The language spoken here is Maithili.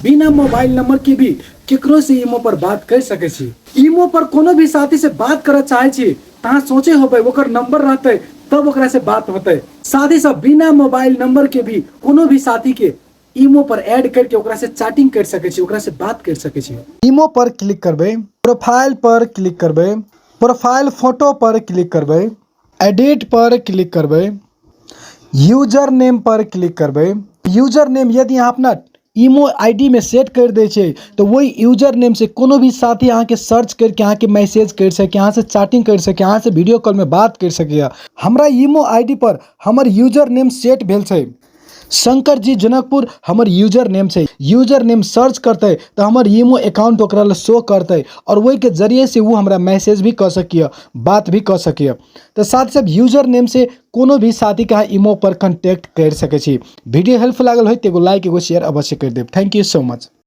बिना मोबाइल नंबर के भी केकरो से ईमो पर बात कर सके छी। ईमो पर कोनो भी साथी से बात करऽ चाहे छी त अहाँ सोचे होबै ओकर नंबर रहतै तब ओकरा से बात होतै। साथी सब, बिना मोबाइल नंबर के भी कोनो भी साथी के ईमो पर ऐड करके ओकरा से चैटिंग कर सके छी, ओकरा से बात कर सके छी। ईमो पर क्लिक करबै, प्रोफाइल पर क्लिक करबै, प्रोफाइल फोटो पर क्लिक करबै, एडिट पर क्लिक करबै, यूजर नेम पर क्लिक करबै। यूजर नेम यदि अहाँ अपना ईमो आईडी में सेट कर दै छै तऽ ओहि यूजर नेम से कोनो भी साथी अहाँके सर्च करके अहाँके मैसेज कर सके, अहाँ से चैटिंग कर सके, अहाँ से वीडियो कॉल में बात कर सकैए। हमरा ईमो आईडी पर हमर यूजर नेम सेट भेल छै, शंकर जी जनकपुर हमर यूजर नेम छै। यूजर नेम सर्च करतै तऽ हमर ईमो अकाउंट ओकरा लए शो करतै आओर ओहिके जरिए से ओ हमरा मैसेज भी कऽ सकैए, बात भी कऽ सकैए। तऽ साथ साथ यूजर नेम से कोनो भी साथीके अहाँ ईमो पर कॉन्टैक्ट करि सकै छी। वीडियो हेल्पफुल लागल होय तऽ एगो लाइक, एगो शेयर अवश्य करि देब। Thank you so much.